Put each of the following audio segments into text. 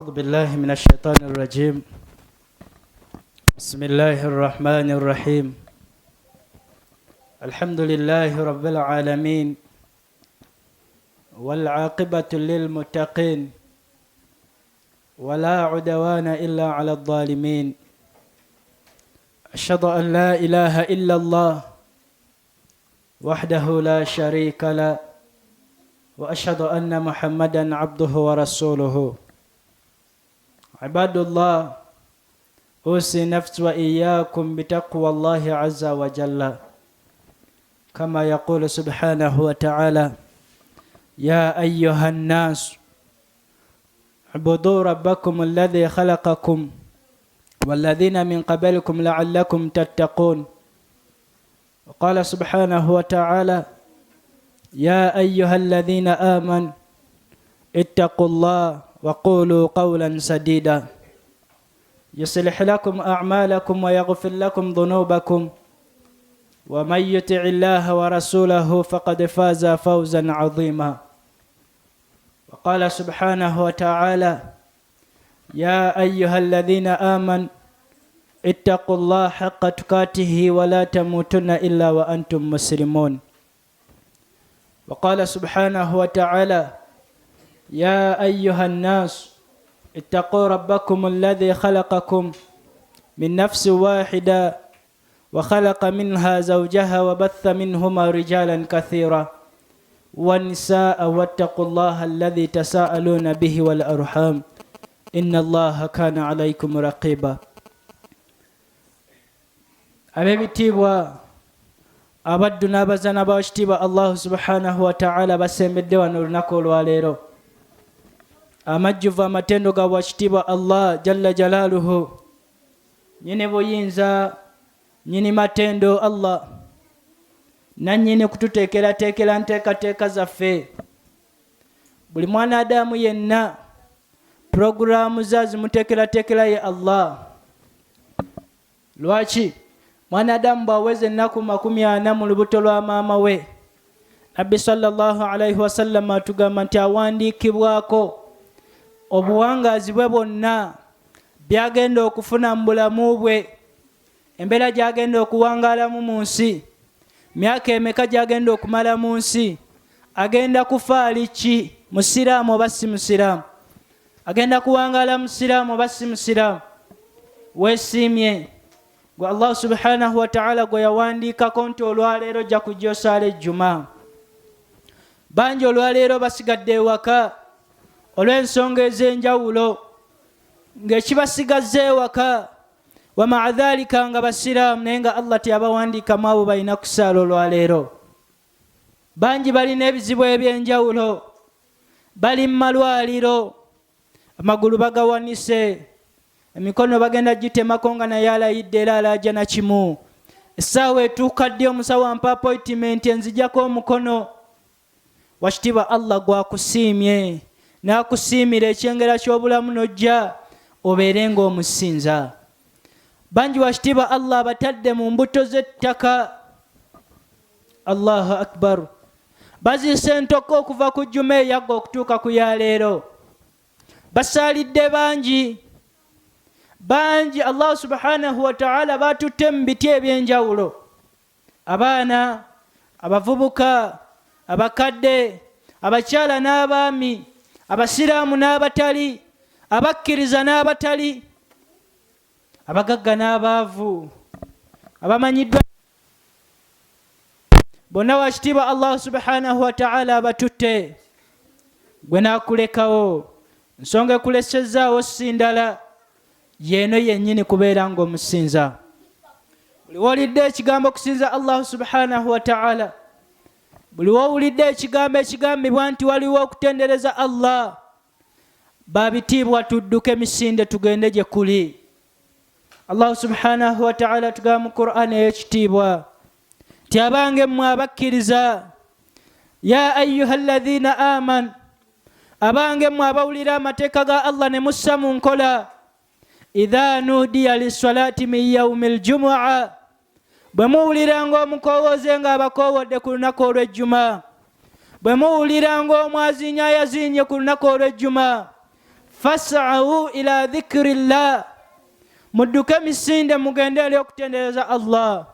أعوذ بالله من الشيطان الرجيم. بسم الله الرحمن الرحيم. الحمد لله رب العالمين، والعاقبة للمتقين، ولا عدوان إلا على الظالمين. أشهد أن لا إله إلا الله وحده لا شريك له، وأشهد أن محمدا عبده ورسوله. عباد الله، أوصي نفسي وإياكم بتقوى الله عز وجل، كما يقول سبحانه وتعالى: يا أيها الناس اعبدوا ربكم الذي خلقكم والذين من قبلكم لعلكم تتقون. وقال سبحانه وتعالى: يا أيها الذين آمنوا اتقوا الله وقولوا قولا سديدا يصلح لكم أعمالكم ويغفر لكم ذنوبكم، ومن يطع الله ورسوله فقد فاز فوزا عظيما. وقال سبحانه وتعالى: يا أيها الذين آمنوا اتقوا الله حق تقاته ولا تموتن إلا وأنتم مسلمون. وقال سبحانه وتعالى: يا أيها الناس اتقوا ربكم الذي خلقكم من نفس واحدة وخلق منها زوجها وبث منهما رجالا كثيرا والنساء، واتقوا الله الذي تساءلون به والأرحام، إن الله كان عليكم رقيبا. Ab'ebitiibwa, abaddu n'abazaana ba kitiibwa Allahu subhanahu wataala basembedde wano olunaku olwaleero. Amajjuvu amatendo ga wakitiibwa Allah jalla jalaaluhu, nyini buyinza, nyini matendo Allah, nannyini kututeekerateekera nteekateeka zaffe. Buli mwana adamu yenna puroguraamu ze azimuteekerateekera ye Allah. Lwaki mwana adamu bw'aweza ennaku 40 mu lubuto lwa maama we, Nabbi sallallahu alaihi wasallama atugamba nti awandiikibwako obuwangaazi bwe bwonna, byagenda okufuna mu bulamu bwe, embeera gyagenda okuwangaalamu mu nsi, myaka emeka gyagenda okumala mu nsi, agenda kufa ali ki, musiraamu oba si musiraamu, agenda kuwangaala musiraamu oba si musiraamu. Weesiimye gwe Allahu subhanahu wataala gwe yawandiikako nti olwaleero ojja kujja osaala ejjuma. Bangi olwaleero basigadde ewaka olw'ensonga ez'enjawulo ng'ekibasigazza ewaka, wamaa dhalika nga basiraamu, naye nga Allah teyabawandiikamu abo balina kusaala olwaleero. Bangi balina ebizibu ebyenjawulo, bali mu malwaliro, amagulu bagawanise, emikono bagenda gitemako nga naye alayidde era alaja na kimu. Essaawa etuuka ddi omusawo ampa apoyitimenti enzijako omukono? Wakitiibwa Allah gwakusiimye n'akusiimira ekyengera ky'obulamu n'ojja obeere ng'omusinza. Bangi wakitiibwa Allah abatadde mu mbuto z'ettaka. Allahu akbar! Baziise entoko okuva ku jjuma eyagga okutuuka ku ya leero. Basaalidde bangi bangi. Allahu subhanahu wataala batutte mu biti ebyenjawulo, abaana, abavubuka, abakadde, abakyala n'abaami, abasiraamu n'abatali, abakkiriza n'abatali, abagagga n'abaavu, abamanyiddwa bonna. Wakitiibwa Allahu subhanahu wataala abatutte, gwe n'akulekawo. Nsonga ekulesezaawo si ndala, yeeno yennyini kubeera ng'omusinza. Buli woolidde ekigambo okusinza Allahu subhanahu wataala, buli woowulidde ekigambo ekigambibwa nti waliwo okutendereza Allah, babitiibwa tudduke emisinde tugende gye kuli. Allahu subhanahu wataala tugamba mu Qur'ani ey'ekitiibwa nti: abange mmwe abakkiriza, ya ayuha alladhina aman, abange mmwe abawulira amateeka ga Allah ne mussa mu nkola, idha nudiya lissalati min yaumi ljumua, bwe muwulira ng'omukowooze ng'abakoowodde ku lunaku olw'ejjuma, bwe muwulira ng'omwazinya ayaziinye ku lunaku olw'ejjuma, Fasau ila dhikiri llah, mudduke emisinde mugende eri okutendereza Allah,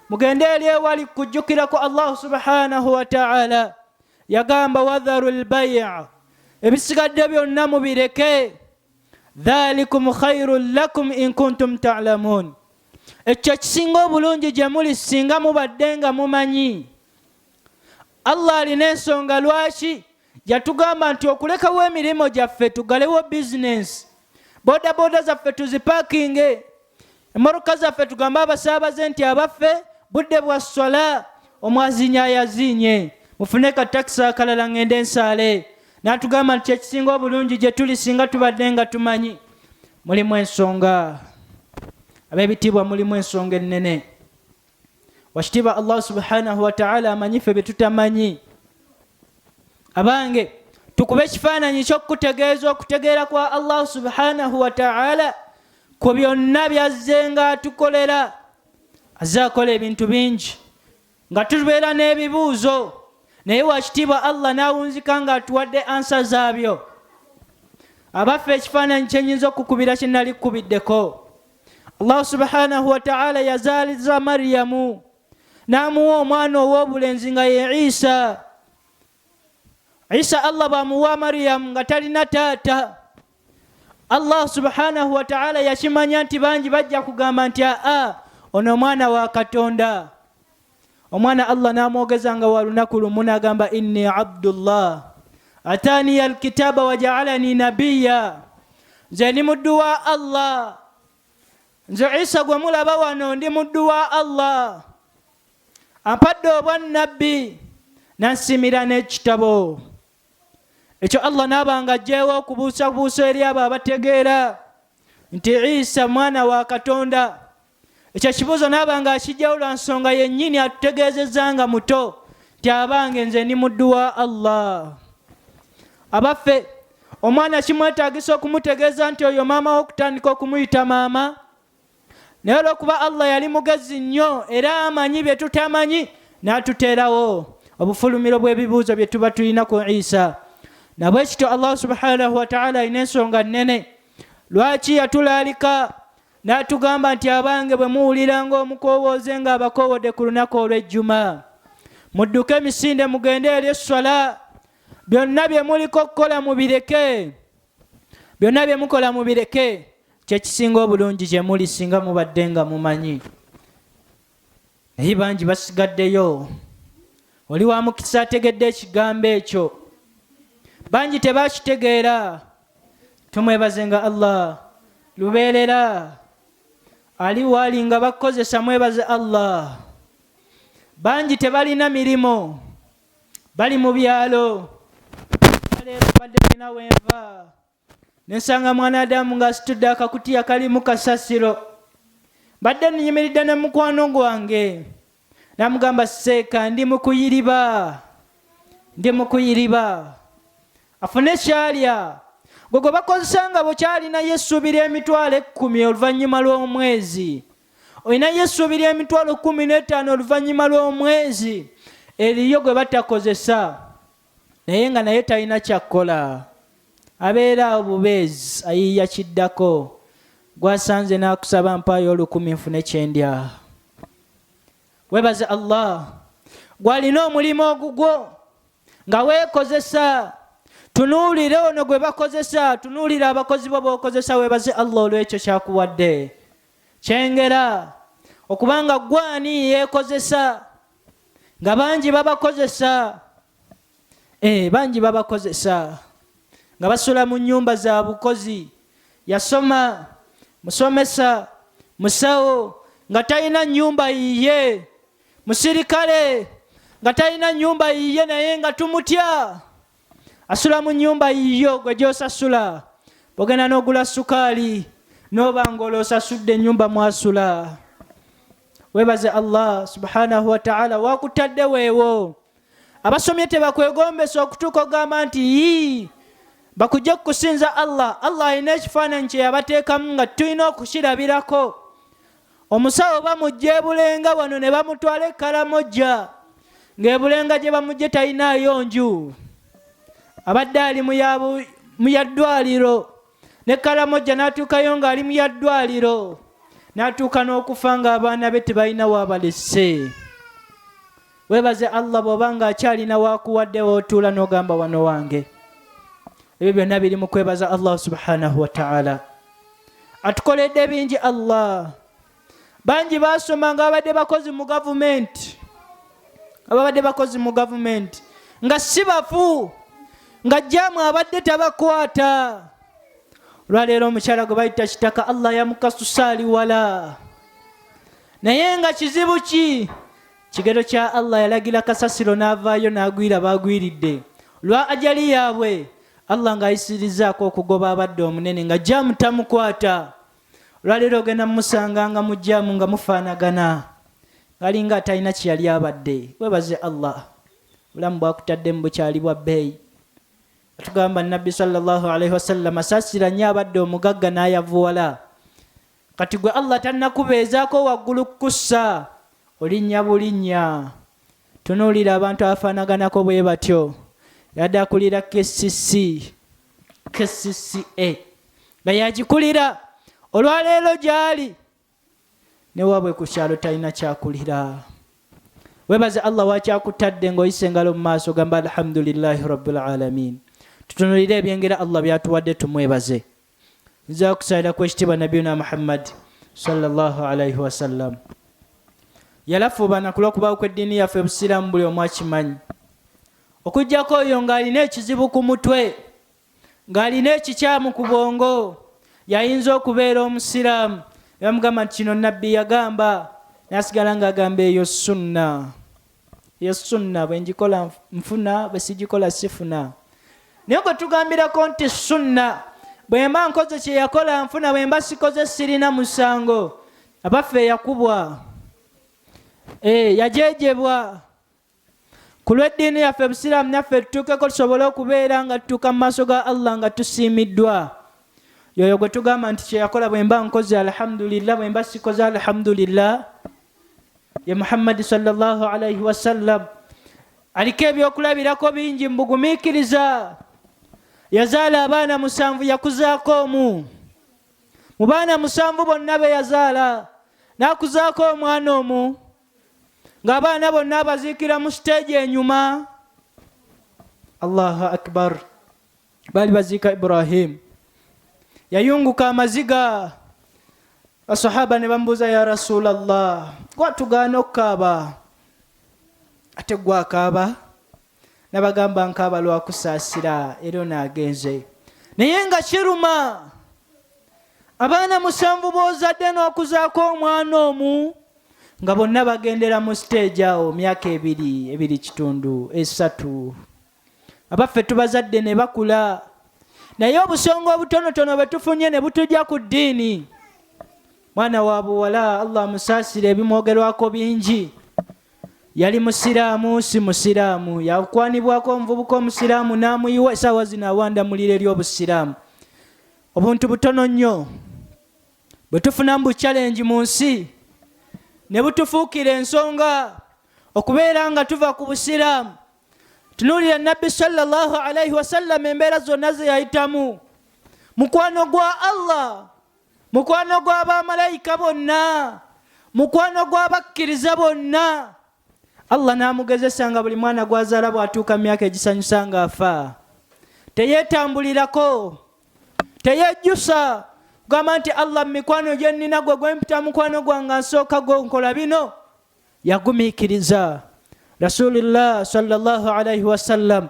mugende eri ewali kujjukira ku Allahu subhanahu wa ta'ala. Yagamba wadharu lbai'a, ebisigadde byonna mubireke, dhalikum khairun lakum in kuntum ta'lamun, ekyo ekisinga obulungi gye muli singa mubadde nga mumanyi. Allah alina ensonga lwaki yatugamba nti okulekawo emirimu gyaffe, tugalewo bizinensi, bodaboda zaffe tuzipakinge, emmotoka zaffe tugambe abasaabaze nti abaffe budde bwa swala, omwaziinyi ayaziinye, mufune ka takisi akalala ngende nsaale. N'atugamba nti kyekisinga obulungi gye tuli singa tubadde nga tumanyi. Mulimu ensonga, ab'ebitiibwa, mulimu ensonga ennene. Wakitiibwa Allah subhanahu wataala amanyi ffe bye tutamanyi. Abange, tukube ekifaananyi ky'okukutegeeza okutegeera kwa Allah subhanahu wataala ku byonna byazze nga atukolera. Azze akola ebintu bingi nga tubeera n'ebibuuzo, naye wakitiibwa Allah n'awunzika ng'atuwadde ansa zaabyo. Abaffe, ekifaananyi kyenyinza okukubira kye nali kukubiddeko, Allah subhanahu wataala yazaaliza Mariyamu n'amuwa omwana ow'obulenzi nga ye Isa. Isa Allah bw'amuwa Mariyamu nga talina taata, Allah subhanahu wataala yakimanya nti bangi bajja kugamba nti aa, ono omwana wa Katonda. Omwana Allah n'amwogeza nga wa lunaku lumu, n'agamba inni abdullah ataniya alkitaba wajaalani nabiya, nze ndi muddu wa Allah, nze Isa gwe mulaba wano ndi muddu wa Allah, ampadde obwannabbi nansimira n'ekitabo ekyo. Allah n'aba nga aggyewo okubuusabuusa eri abo abategeera nti Isa mwana wa Katonda. Ekyo ekibuuzo n'aba nga akijjawo lwa nsonga yennyini atutegeezezza nga muto nti abange nze ndi muddu wa Allah. Abaffe, omwana kimwetaagisa okumutegeeza nti oyo maama wo okutandika okumuyita maama? Naye olw'okuba Allah yali mugezi nnyo era amanyi bye tutamanyi, n'atuteerawo obufulumiro bw'ebibuuzo bye tuba tulina ku Isa. Nabwe kityo Allah subhanahu wataala alina ensonga nnene lwaki yatulaalika n'atugamba nti abange bwe muwulira ng'omukoowooze ng'abakoowodde ku lunaku olw'ejjuma, mudduke emisinde mugende eri esswala, byonna bye muliko okukola mubireke, byonna bye mukola mubireke, kyekisinga obulungi gye muli singa mubadde nga mumanyi. Naye bangi basigaddeyo. Oli wa mukisa ategedde ekigambo ekyo, bangi tebakitegeera. Tumwebaze nga Allah lubeerera ali waali nga bakukozesa, mwebaze Allah. Bangi tebalina mirimu, bali mu byalo. Leero mbadde nina wenva nensanga mwana Adamu ng'asitudde akakutiya kalimu kasasiro. Mbadde nnyimiridde ne mukwano gwange, namugamba seeka ndi mu kuyiriba, ndi mu kuyiriba afune kyalya. Gwe gwe bakozesa nga bwekyalinayo essuubi ly'emitwalo 10 oluvannyuma lw'omwezi, olinayo essuubi ly'emitwalo 15 oluvannyuma lw'omwezi. Eriyo gwe batakozesa naye nga naye talina kyakkola, abeera obubeezi ayiiya kiddako, gwasanze n'akusaba mpaayo 1000 nfune kyendya. Webaze Allah gwalina omulimu ogugwo nga weekozesa. Tunuulire ono gwe bakozesa, tunuulire abakozi bo b'okozesa, weebaze Allah olw'ekyo kyakuwadde. Kyengera okubanga gwani yeekozesa nga bangi babakozesa. Bangi babakozesa nga basula mu nnyumba za bukozi. Yasoma, musomesa, musawo, nga talina nnyumba yiye, musirikale nga talina nnyumba yiye, naye nga tumutya, asula mu nnyumba yiyo gwe gy'osasula. Bwogenda n'ogula sukaali n'oba ng'olwosasudde ennyumba mwasula. Weebaze Allah subhanahu wataala wakutadde weewo. Abasomye tebakwegombesa okutuuka okugamba nti yii bakujje kukusinza Allah. Allah alina ekifaananyi kye yabateekamu nga tulina okukirabirako. Omusawo bamujja ebulenga wano ne bamutwala e Karamojja, ng'ebulenga gye bamujje talinaayo nju, abadde ali mu ya ddwaliro. Ne Karamojja n'atuukayo ng'ali mu ya ddwaliro, n'atuuka n'okufa ng'abaana be tebalina waabalese. Weebaze Allah bw'oba ng'akyalina waakuwadde w'otuula n'ogamba wano wange. Ebyo byonna biri mu kwebaza Allah subhanahu wa ta'ala. Atukoledde bingi Allah. Bangi baasoma nga babadde bakozi mu gavumenti, ababadde bakozi mu gavumenti nga si bafu, nga jaamu abadde tabakwata. Olwaleero omukyala gwe bayita Kitaka Allah yamukasusa ali wala, naye nga kizibu ki? Kigero kya Allah, yalagira kasasiro n'avaayo n'agwira baagwiridde lwa ajali yaabwe. Allah ng'ayisirizaako okugoba abadde omunene nga jaamu tamukwata. Olwaleero ogenda mumusanga nga mujjaamu nga mufaanagana, ng'alinga atalina kye yali abadde. Weebaze Allah, obulamu bwakutaddemu bukyali bwa bbeeyi. Atugamba Nabbi sallallahu alaihi wasallam, asaasira nnyo abadde omugagga n'ayavuwala. Kati gwe Allah tannakubeezaako waggulu kukussa, olinnya bulinnya. Tunuulira abantu abafaanaganako bwe batyo. Yadde akulira KCC, KCCA nga yagikulira, olwaleero gy'ali newaabwe ku kyalo talina kyakulira. Webaze Allah wakyakutadde ng'oyisa engalo mu maaso, gamba alhamdulillahi rabbil alamin. Tutunulire ebyengera Allah byatuwadde, tumwebaze. Nza kusalira ku ekitiibwa nabiyuna Muhammad sallallahu alaihi wasallam. Yalafuubana ku lw'okubaawo kw'eddiini yaffe Busiraamu, buli omu akimanyi, okuggyako oyo ng'alina ekizibu ku mutwe, ng'alina ekikyamu ku bwongo, yayinza okubeera omusiraamu ne bamugamba nti kino nabbi yagamba, n'asigala ng'agamba eyo sunna, eyo sunna, bwe ngikola nfuna, bwe sigikola sifuna. Naye gwe tugambirako nti sunna, bwe mba nkoze kye yakola nfuna, bwe mba sikoze sirina musango. Abaffe yakubwa, yajeejebwa ku lw'eddiini yaffe Busiraamu, naffe tutuukeko tusobole okubeera nga tutuuka mu maaso ga Allah nga tusiimiddwa. Yoyo gwe tugamba nti kye yakola bwe mba nkoze alhamdulillah, bwe mba sikoze alhamdulillah. Ye Muhammadi sallallahu alaihi wasallam aliko ebyokulabirako bingi mu bugumiikiriza. Yazaala abaana 7, yakuzaako omu mu baana 7 bonna be yazaala, n'akuzaako omwana omu, ng'abaana bonna abaziikira mu siteegi enyuma. Allahu akbar. Baali baziika Ibrahim, yayunguka amaziga. Basahaba ne bamubuuza, ya Rasulallah, gwatugaana okukaaba, ate gwakaaba? Nabagamba nkaaba lwakusaasira, era ono agenze. Naye nga kiruma, abaana 7 b'ozadde n'okuzaako omwana omu, nga bonna bagendera mu siteegi awo myaka 2, 2.5, 3. Abaffe tubazadde ne bakula, naye obusonga obutonotono bwe tufunye ne butujja ku ddiini. Mwana wa buwala, Allah amusaasire, ebimwogerwako bingi. Yali musiraamu si musiraamu, yakwanibwako omuvubuka omusiraamu n'amuyiwa, essaawa zino awanda muliro eri obusiraamu. Obuntu butono nnyo bwe tufuna mu challenge mu nsi ne butufuukira ensonga okubeera nga tuva ku busiraamu. Tunuulira Nabbi sallallahu alaihi wasallam, embeera zonna ze yayitamu, mukwano gwa Allah, mukwano gw'abamalayika bonna, mukwano gw'abakkiriza bonna. Allah n'amugezesa nga buli mwana gw'azaala bw'atuuka mu myaka egisanyusa ng'afa. Teyeetambulirako, teyejjusa kugamba nti Allah mu mikwano gye nnina gwe gwempita mukwano gwange asooka gonkola bino. Yagumiikiriza Rasulillah sallallahu alaihi wasallam,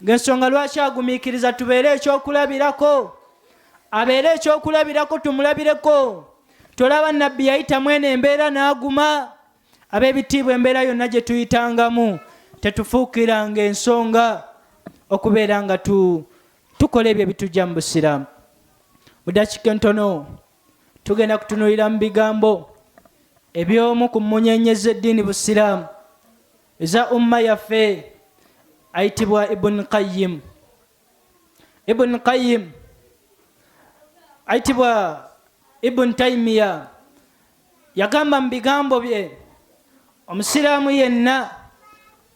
ng'ensonga lwaki agumiikiriza tubeere ekyokulabirako, abeere ekyokulabirako, tumulabireko. Tolaba nabbi yayitamu eno embeera n'aguma. Ab'ebitiibwa, embeera yonna gye tuyitangamu tetufuukiranga ensonga okubeera nga tukola ebyo ebitujja mu busiraamu. Mu dakiika entono tugenda kutunuulira mu bigambo eby'omu ku mmunyenye z'eddiini busiraamu eza umma yaffe ayitibwa Ibn Qayyim. Ibn Qayyim ayitibwa Ibn Taymiya yagamba mu bigambo bye, omusiraamu yenna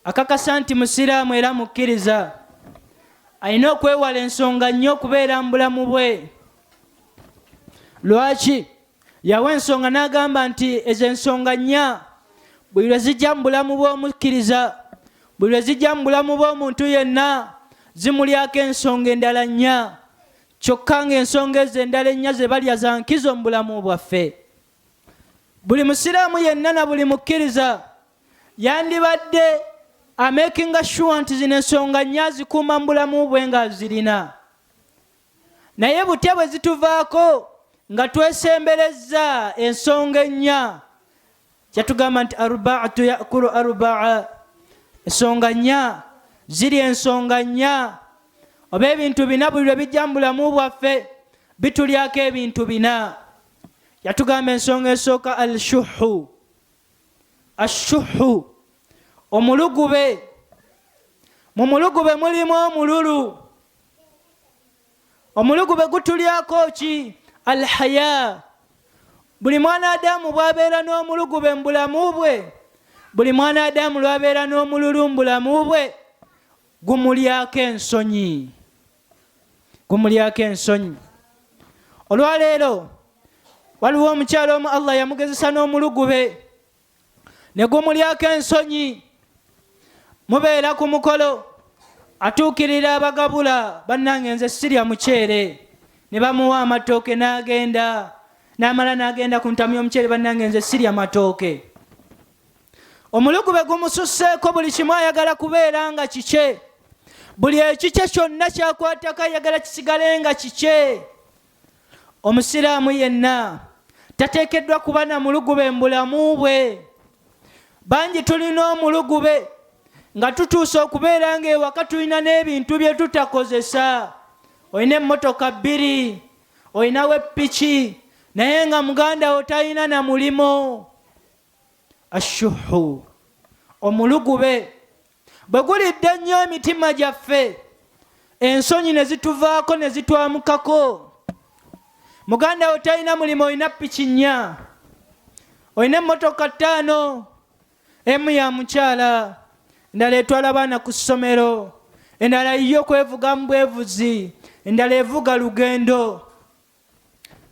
akakasa nti musiraamu era mukkiriza alina okwewala ensonga nnyo okubeera mu bulamu bwe. Lwaki yawa ensonga n'agamba nti ezo ensonga nnya buli lwe zijja mu bulamu bw'omukkiriza, buli lwe zijja mu bulamu bw'omuntu yenna, zimulyako ensonga endala nnya, kyokka ng'ensonga ezo endala ennya ze balya za nkizo mu bulamu bwaffe. Buli musiraamu yenna na buli mukkiriza yandibadde amekinga sure nti zino ensonga nnya azikuuma mu bulamu bwe ng'azirina. Naye butya bwe zituvaako nga twesemberezza ensonga ennya? Kyatugamba nti arbaatu yakulu arbaa, ensonga nnya ziri ensonga nnya, oba ebintu bina buli lwe bijja mu bulamu bwaffe bitulyako ebintu bina. Yatugamba ensonga esooka al shuhu, ashuhu omulugube. Mu mulugube mulimu omululu. Omulugube gutulyako ki? Alhaya. Buli mwana adamu bwabeera n'omulugube mu bulamu bwe, buli mwana adamu lwabeera n'omululu mu bulamu bwe, gumulyako ensonyi, gumulyako ensonyi. Olwaleero waliwo omukyalo omu Allah yamugezesa n'omulugube ne gumulyako ensonyi. Mubeera ku mukolo, atuukirira abagabula, bannange nze sirya muceere, ne bamuwa amatooke n'agenda n'amala n'agenda ku ntamu y'omuceere, bannange nze sirya matooke. Omulugube gumususseeko, buli kimu ayagala kubeera nga kikye, buli ekikye kyonna kyakwatako ayagala kisigale nga kikye. Omusiraamu yenna tateekeddwa kuba na mulugube mu bulamu bwe. Bangi tulina omulugube nga tutuuse okubeera ng'ewaka tulina n'ebintu bye tutakozesa. Olina emmotoka bbiri, olinawo eppiki, naye nga muganda wo talina na mulimo. Ashuhu, omulugube bwe gulidde ennyo emitima gyaffe, ensonyi ne zituvaako ne zitwamukako. Muganda wo talina mulimu, olina piki nnya, olina emmotoka ttaano, emu ya mukyala, endala etwala baana ku ssomero, endala yiyo kwevuga mu bwevuzi, endala evuga lugendo.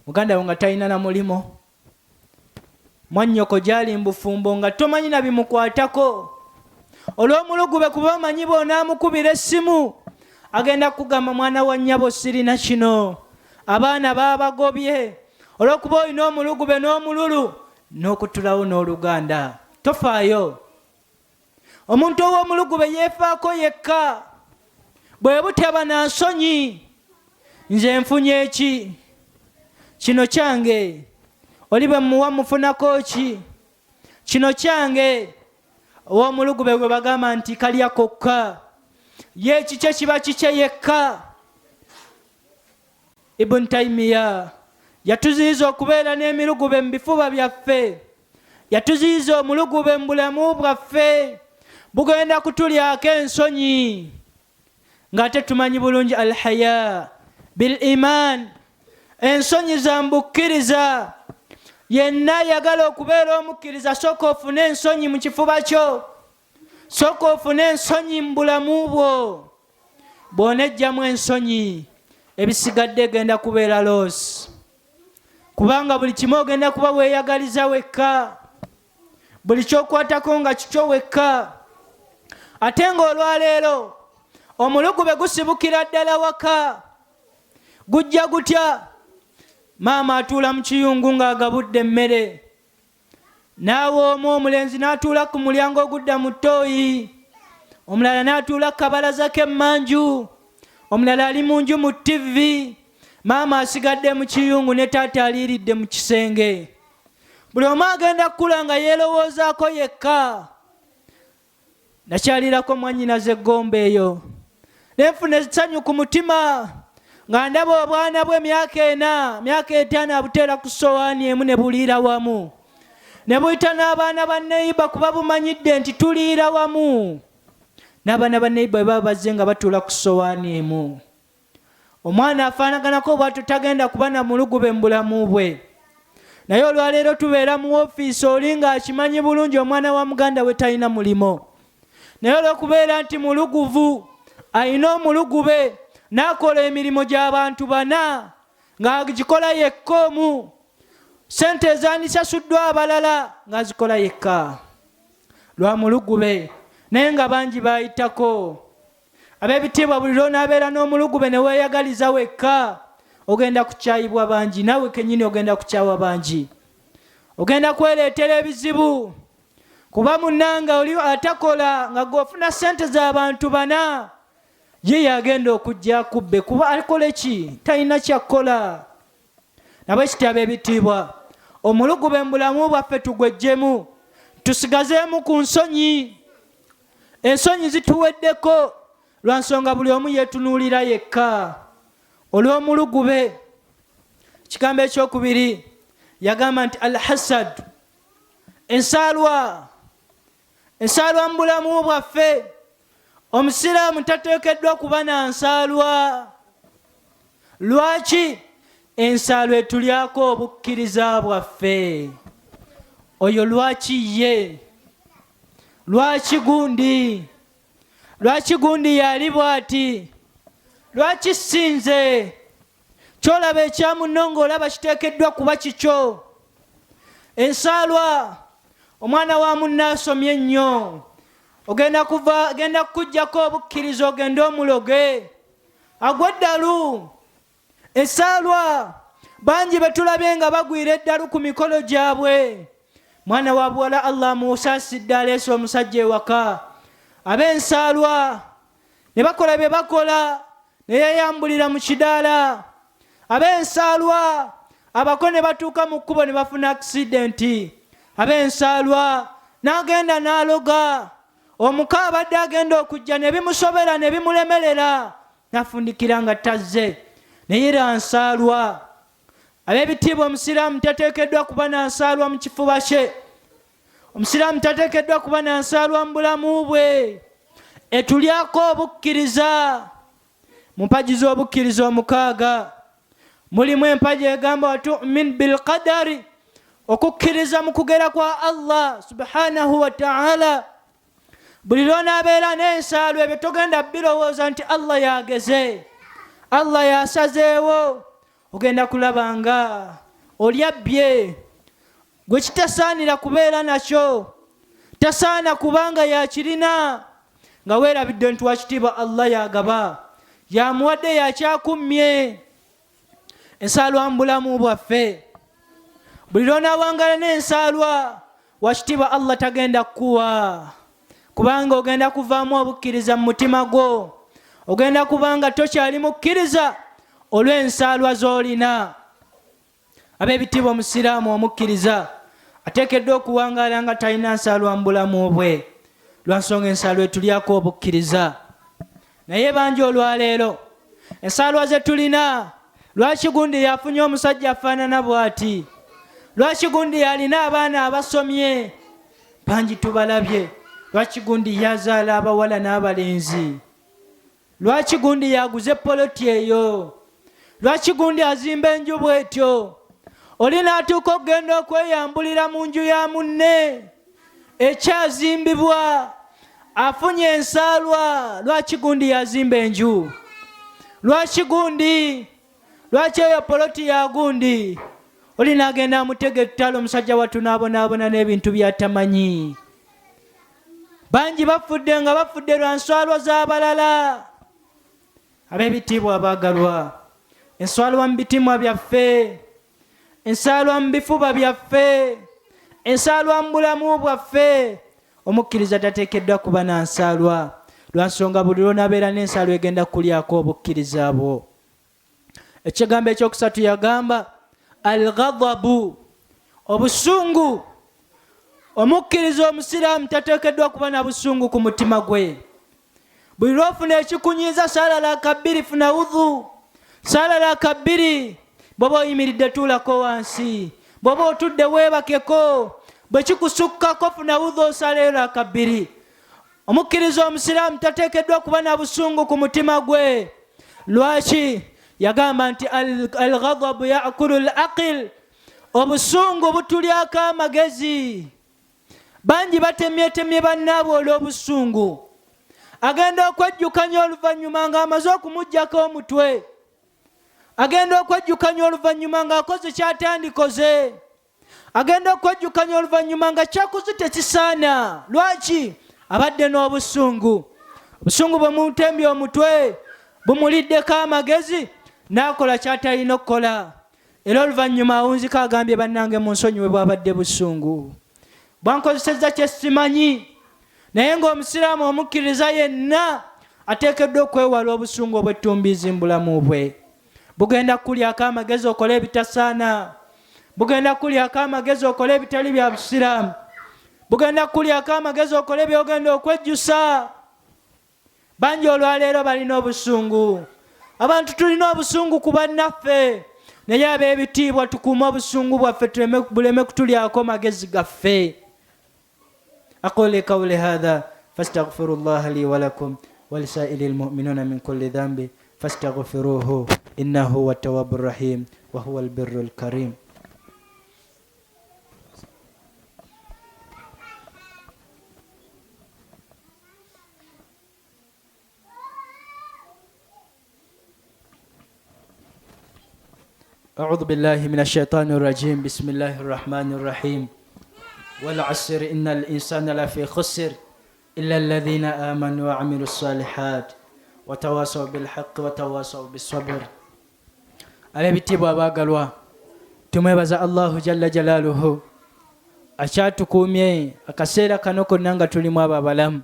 Muganda wo nga talina na mulimo, mwannyoko gyali mbufumbo nga tomanyi na bimukwatako olw'omulugube, kuba omanyi bw'onaamukubira essimu agenda kukugamba mwana wa nnyabo sirina kino, abaana baabagobye. Olw'okuba olina omulugube n'omululu n'okutulawo n'oluganda tofaayo. Omuntu ow'omulugube yeefaako yekka, bwe butaba na nsonyi. Nze nfunye ki? Kino kyange. Oli bwe mmuwa mufunako ki? Kino kyange. Ow'omulugube gwe bagamba nti kalya kokka, ye ekikye kiba kikye yekka. Ibn Taymiya yatuziyiza okubeera n'emirugube mu bifuba byaffe, yatuziyiza omulugube mu bulamu bwaffe, bugenda kutulyako ensonyi ng'ate tumanyi bulungi alhaya bil iman, ensonyi za mbukkiriza. Yenna ayagala okubeera omukkiriza, sooka ofune ensonyi mu kifuba kyo, sooka ofune ensonyi mu bulamu bwo. Bw'onejjamu ensonyi, ebisigadde egenda kubeera loosi, kubanga buli kimu ogenda kuba weeyagaliza wekka, buli kyokwatako nga kikyo wekka. Ate ng'olwaleero omulugube gusibukira ddala waka. Gujja gutya? Maama atuula mu kiyungu ng'agabudde emmere, Naawe omu omulenzi n'atuula ku mulyango ogudda mu ttooyi, omulala n'atuula ku kabalaza k'emmanju, omulala ali mu nju mu ttivvi, maama asigadde mu kiyungu ne taata aliiridde mu kisenge. Buli omu agenda kukula nga yeerowoozaako yekka. Nakyalirako mwannyinaze Gomba eyo ne nfuna essanyu ku mutima nga ndaba obwana bwe myaka ena, myaka etaano abuteera ku ssowaani emu ne buliira wamu, ne buyita n'abaana ba neyiba kuba bumanyidde nti tuliira wamu n'abaana ba neyiba bwe baba bazze nga batuula ku ssowaani emu. Omwana afaanaganako bwatyo tagenda kuba na mulugube mu bulamu bwe. Naye olwaleero tubeera mu ofiisi oli ng'akimanyi bulungi omwana wa muganda we talina mulimo, naye olw'okubeera nti muluguvu alina omulugube n'akola emirimu gy'abantu bana. Ng'agikola yekka omu, sente ezandisasuddwa abalala ng'azikola yekka lwa mulugube, naye nga bangi bayitako. Ab'ebitiibwa, buli lwonaabeera n'omulugube ne weeyagaliza wekka, ogenda kukyayibwa bangi, naawe kennyini ogenda kukyawa bangi, ogenda kwereetera ebizibu, kuba munnanga oli atakola nga gw'ofuna ssente z'abantu bana, ye yagenda okujja akubbe, kuba akole ki? Talina kyakkola. Nabwe kitabo ebitiibwa, omulugube mu bulamu bwaffe tugwejjemu, tusigazeemu ku nsonyi. Ensonyi zituweddeko lwa nsonga buli omu yeetunuulira yekka olw'omulugube. Ekigambo ekyokubiri yagamba nti alhasad, ensaalwa. Ensaalwa mu bulamu bwaffe, omusiraamu tateekeddwa kuba na nsaalwa. Lwaki? Ensaalwa etulyako obukkiriza bwaffe. Oyo lwaki ye? Lwaki gundi? Lwaki gundi yali bw'ati? Lwaki si nze? Kyolaba ekya munno ng'olaba kiteekeddwa kuba kikyo. Ensaalwa, omwana wa munno asomye nnyo, ogenda kuva genda kukuggyako obukkiriza ogende omuloge agwe eddalu. Ensaalwa, bangi be tulabye nga bagwira eddalu ku mikolo gyabwe. Mwana wa buwala Allah amusaasidde aleese omusajja ewaka, ab'ensaalwa ne bakola bye bakola ne yeeyambulira mu kidaala. Ab'ensaalwa abako ne batuuka mu kkubo ne bafuna akisidenti. Ab'ensaalwa n'agenda n'aloga omuka abadde agenda okujja ne bimusobera ne bimulemerera n'afundikira nga tazze, naye era nsaalwa. Ab'ebitiibwa, omusiraamu tateekeddwa kuba na nsaalwa mu kifuba kye. Omusiraamu tateekeddwa kuba na nsaalwa mu bulamu bwe, etulyako obukkiriza. Mu mpagi z'obukkiriza omukaaga mulimu empagi egamba watumin bilqadari, okukkiriza mu kugera kwa Allah subhanahu wa taala. Buli lwonaabeera n'ensaalwa, ebyo togenda birowooza nti Allah yageze, Allah yasazeewo. Ogenda kulaba nga olyabbye gwe kitasaanira kubeera nakyo, tasaana kubanga yakirina, nga weerabidde nti wakitiibwa Allah yagaba, yamuwadde, yakyakummye. Ensaalwa mu bulamu bwaffe, buli lwonaawangala n'ensaalwa, wakitiibwa Allah tagenda kukuwa, kubanga ogenda kuvaamu obukkiriza mu mutima gwo, ogenda kubanga tokyali mukkiriza olw'ensaalwa z'olina. Ab'ebitiibwa, omusiraamu omukkiriza ateekeddwa okuwangaala nga talina nsaalwa mu bulamu bwe, lwa nsonga ensaalwa etulyako obukkiriza. Naye bangi olwaleero ensaalwa ze tulina, lwaki gundi yafunye omusajja afaanana bw'ati? Lwaki gundi yalina abaana abasomye? Bangi tubalabye. Lwaki gundi yazaala abawala n'abalenzi? Lwaki gundi yaguze poloti eyo? Lwaki gundi azimba enju bw'etyo? Oli n'atuuka okugenda okweyambulira mu nju ya munne ekyazimbibwa, afunye ensaalwa. Lwaki gundi yazimba enju? Lwaki gundi? Lwaki eyo poloti ya gundi? Oli n'agenda amutega ettalo, omusajja wattu n'abonaabona n'ebintu by'atamanyi. Bangi bafudde nga bafudde lwa nswalwa z'abalala. Ab'ebitiibwa abaagalwa, enswalwa mu bitimwa byaffe, ensaalwa mu bifuba byaffe, ensaalwa mu bulamu bwaffe, omukkiriza tateekeddwa kuba na nsaalwa, lwa nsonga buli lw'onaabeera n'ensaalwa egenda kukulyako obukkiriza bwo. Ekigambo ekyokusatu yagamba alghadabu, obusungu. Omukkiriza omusiraamu tateekeddwa kuba na busungu ku mutima gwe. Buli lwofuna ekikunyiiza, saala laka bbiri, funa wudhu, saala laka bbiri. Bw'oba oyimiridde tuulako wansi, bw'oba otudde weebakeko, bwe kikusukkako funa wudhu osaleyo laka bbiri. Omukkiriza omusiraamu tateekeddwa kuba na busungu ku mutima gwe. Lwaki? Yagamba nti alghadabu yakulu l aqil, obusungu butulyako amagezi. Bangi batemyetemye bannaabwe olw'obusungu, agenda okwejjukanya oluvannyuma ng'amaze okumuggyako omutwe. Agenda okwejjukanya oluvannyuma ng'akoze ky'atandikoze. Agenda okwejjukanya oluvannyuma nga kyakoze tekisaana. Lwaki? Abadde n'obusungu. Obusungu bwe mutembye omutwe bumuliddeko amagezi n'akola ky'atalina okukola. Era oluvannyuma awunzika agambye, bannange munsonyiwe, bwabadde busungu bwankozesezza kye simanyi. Naye ng'omusiraamu omukkiriza yenna ateekeddwa okwewala obusungu obw'ettumbiizi mu bulamu bwe. Bugenda kukulyako amagezi okole ebitasaana. Bugenda kukulyako amagezi okole ebitali bya busiraamu. Bugenda kukulyako amagezi okole by'ogenda okwejjusa. Bangi olwaleero balina obusungu. Abantu tulina obusungu ku bannaffe, naye ab'ebitiibwa tukuume obusungu bwaffe buleme kutulyako magezi gaffe. Aquli qawli hadha fastaghfiru llaha li walakum walisaili lmuminuna min kulli dhambi fastaghfiruhu innahu huwa tawabu rahim wa huwa albirru lkarim. أعوذ بالله من الشيطان الرجيم. بسم الله الرحمن الرحيم. والعصر إن الإنسان لفي خسر إلا الذين آمنوا وعملوا الصالحات وتواصوا بالحق وتواصوا بالصبر. Ab'ebitiibwa abaagalwa, tumwebaza Allahu jalla jalaaluhu akyatukuumye akaseera kano konna nga tulimu abo abalamu.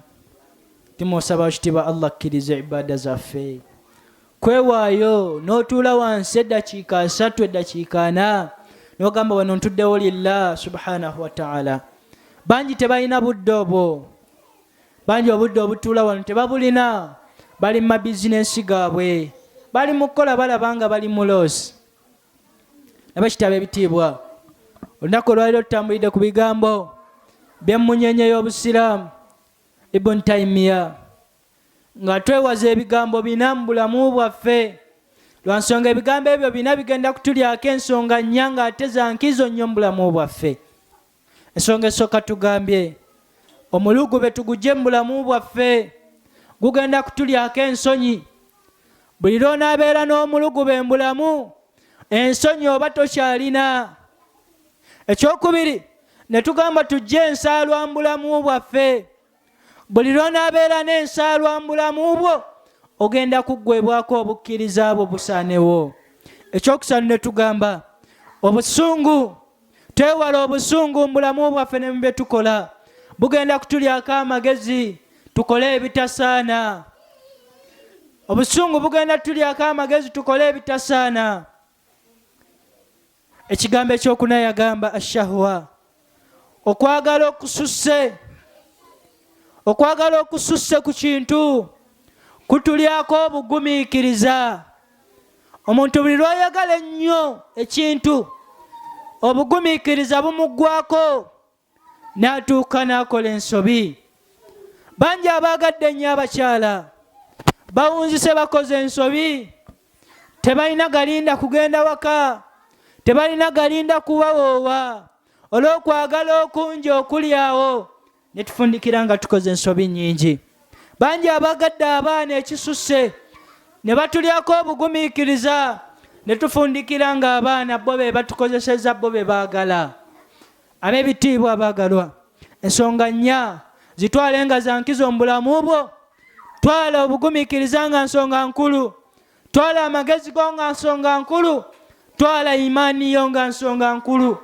Tumusaba kitiibwa Allah akkirize ibaada zaffe. Kwewaayo n'otuula wansi eddakiika 30, eddakiika 40, n'ogamba wano ntuddewo lillah subhanahu wa ta'ala. Bangi tebalina budde obwo, bangi obudde obutuula wano tebabulina, bali mu mabizinensi gaabwe, bali mu kukola, balaba nga bali mu loosi. Nabakitaba ebitiibwa, olunaku olwaliro tutambulidde ku bigambo by'emmunyenye y'Obusiraamu Ibn Taimiya, nga twewaza ebigambo bina mu bulamu bwaffe, lwa nsonga ebigambo ebyo bina bigenda kutulyako ensonga nnya ng'ate za nkizo nnyo mu bulamu bwaffe. Ensonga esooka tugambye, omulugube tugugye mu bulamu bwaffe, gugenda kutulyako ensonyi. Buli lw'onaabeera n'omulugube mu bulamu, ensonyi oba tokyalina. Ekyokubiri ne tugamba tujje ensaalwa mu bulamu bwaffe. Buli lw'onaabeera n'ensaalwa mu bulamu bwo, ogenda kuggwebwako obukkiriza bwo busaanewo. Ekyokusatu ne tugamba obusungu, twewala obusungu mu bulamu bwaffe ne mu bye tukola, bugenda kutulyako amagezi tukole ebitasaana. Obusungu bugenda kutulyako amagezi tukole ebitasaana. Ekigambo ekyokuna yagamba ashahwa, okwagala okususse. Okwagala okususse ku kintu kutulyako obugumiikiriza. Omuntu buli lw'ayagala ennyo ekintu, obugumiikiriza bumuggwako n'atuuka n'akola ensobi. Bangi abaagadde ennyo abakyala bawunzise, bakoze ensobi, tebalina galinda kugenda waka, tebalina galinda kubawoowa olw'okwagala okungi okuli awo, ne tufundikira nga tukoze ensobi nnyingi. Bangi abagadde abaana ekisusse ne batulyako obugumiikiriza, ne tufundikira ng'abaana bo be batukozeseza, bo be baagala. Ab'ebitiibwa abaagalwa, ensonga nnya zitwale nga za nkizo mu bulamu bwo. Twala obugumiikiriza nga nsonga nkulu, twala amagezi go nga nsonga nkulu, twala imaani yo nga nsonga nkulu,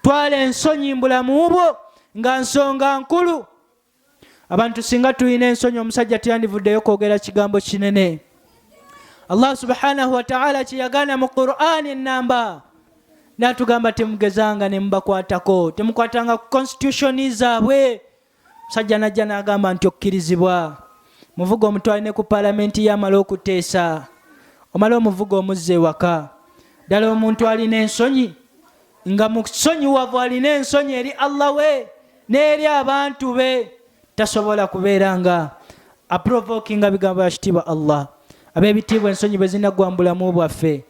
twala ensonyi mu bulamu bwo nga nsonga nkulu. Abantu singa tulina ensonyi, omusajja teyandivuddeyo kwogera kigambo kinene Allah subhanahu wa ta'ala kye yagaana mu Qur'ani ennamba, n'atugamba temugezanga ne mubakwatako, temukwatanga ku constitution zaabwe. Musajja najja n'agamba nti okkirizibwa muvuga omutwale ne ku palamenti ye, amala okuteesa, omala omuvuga omuzza ewaka. Ddala omuntu alina ensonyi, nga musonyiwavu, alina ensonyi eri Allah we n'eri abantu be, tasobola kubeera nga aprovokinga bigambo bya kitiibwa Allah. Ab'ebitiibwa, ensonyi bwe zinaggwa mu bulamu bwaffe,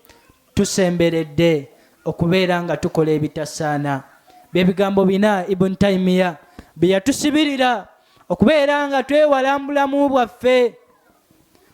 tusemberedde okubeera nga tukola ebitasaana. Bye bigambo bina Ibn Taimiya bye yatusibirira okubeera nga twewala mu bulamu bwaffe.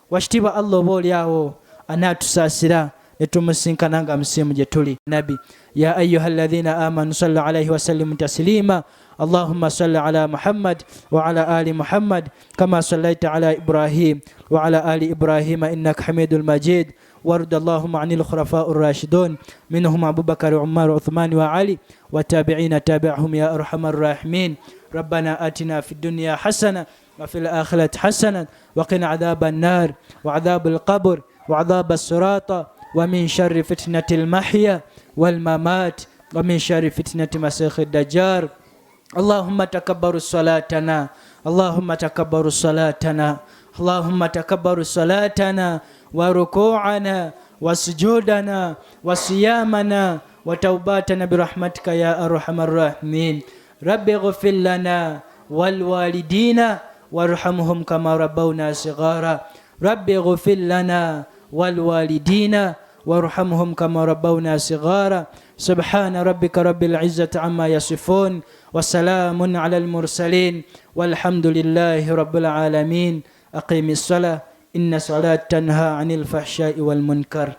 Wakitiibwa Allah oba oli awo anaatusaasira Ne tumusinkana nga musiimu gye tuli nabi. Ya ayuha alladhina amanu sallu alaihi wasallimu taslima. Allahumma salli ala Muhammad wa ala ali Muhammad kama sallaita ala Ibrahim wa ala ali Ibrahima innaka hamidul majid. وارض اللهم عن الخلفاء الراشدون منهم أبو بكر وعمر وعثمان وعلي والتابعين تابعهم يا أرحم الراحمين. ربنا آتنا في الدنيا حسنة وفي الآخرة حسنة وقنا عذاب النار وعذاب القبر وعذاب الصراط ومن شر فتنة المحيا والممات ومن شر فتنة مسيح الدجال. اللهم تكبر صلاتنا، اللهم تكبر صلاتنا، اللهم تكبر صلاتنا وركوعنا وسجودنا وصيامنا وتوباتنا برحمتك يا أرحم الراحمين. رب اغفر لنا والوالدين وارحمهم كما ربونا صغارا. رب اغفر لنا والوالدين وارحمهم كما ربونا صغارا. سبحان ربك رب العزة عما يصفون وسلام على المرسلين والحمد لله رب العالمين. أقيم الصلاة إن الصلاة تنهى عن الفحشاء والمنكر.